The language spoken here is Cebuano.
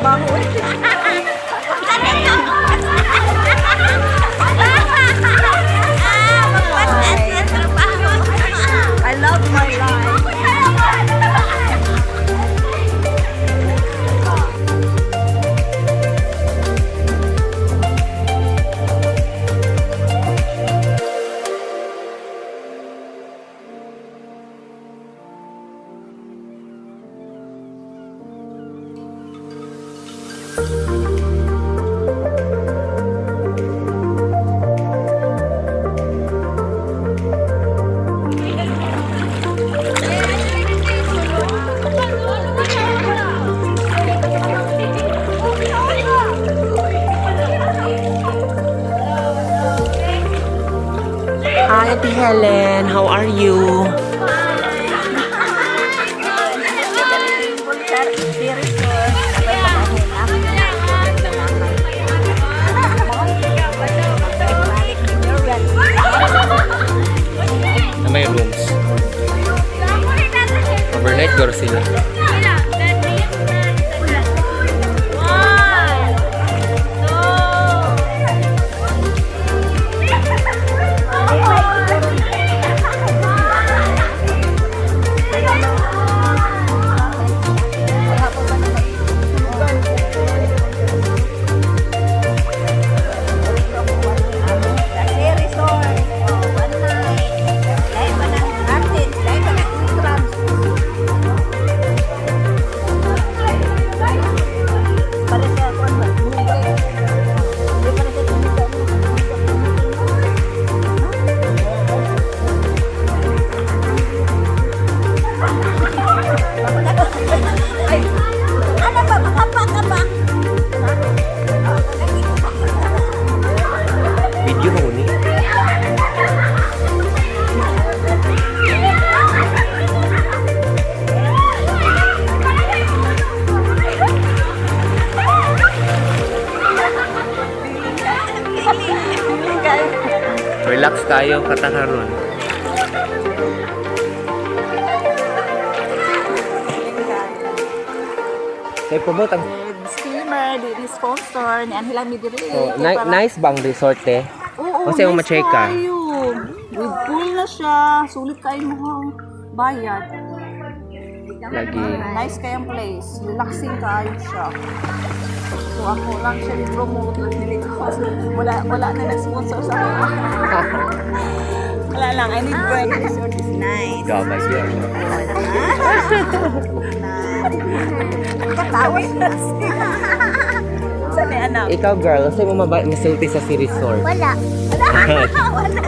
Trabaho eh. I love my life. Hi, Ate Helen. How are you? Na may rooms. Overnight garo sila. Kasi resort. Oh, one night. Lain pa ng artist, lain pa ng entrance. Para sa kuwan ba? Di para sa tumiga. Ay, ano ba? Makapa ka ba? Video mo ni. Relax tayo katakaron. Kay promote ang Disclaimer, di sponsor ni Angela Midiri. oh, nice bang resort eh? Oo, Kasi yung nice ma-check ka. kaayo. With pool na siya, sulit kayo mo bayad. Lagi. Nice kayang place, relaxing kaayo siya. So ako lang siya i-promote at dili ko. Wala wala na nag-sponsor sa ako. Wala lang, I need break. Resort is nice. Gamay yun. Katawa siya. Sa ni anak? Ikaw girl, kasi mo masulti sa si resort? Wala. Wala.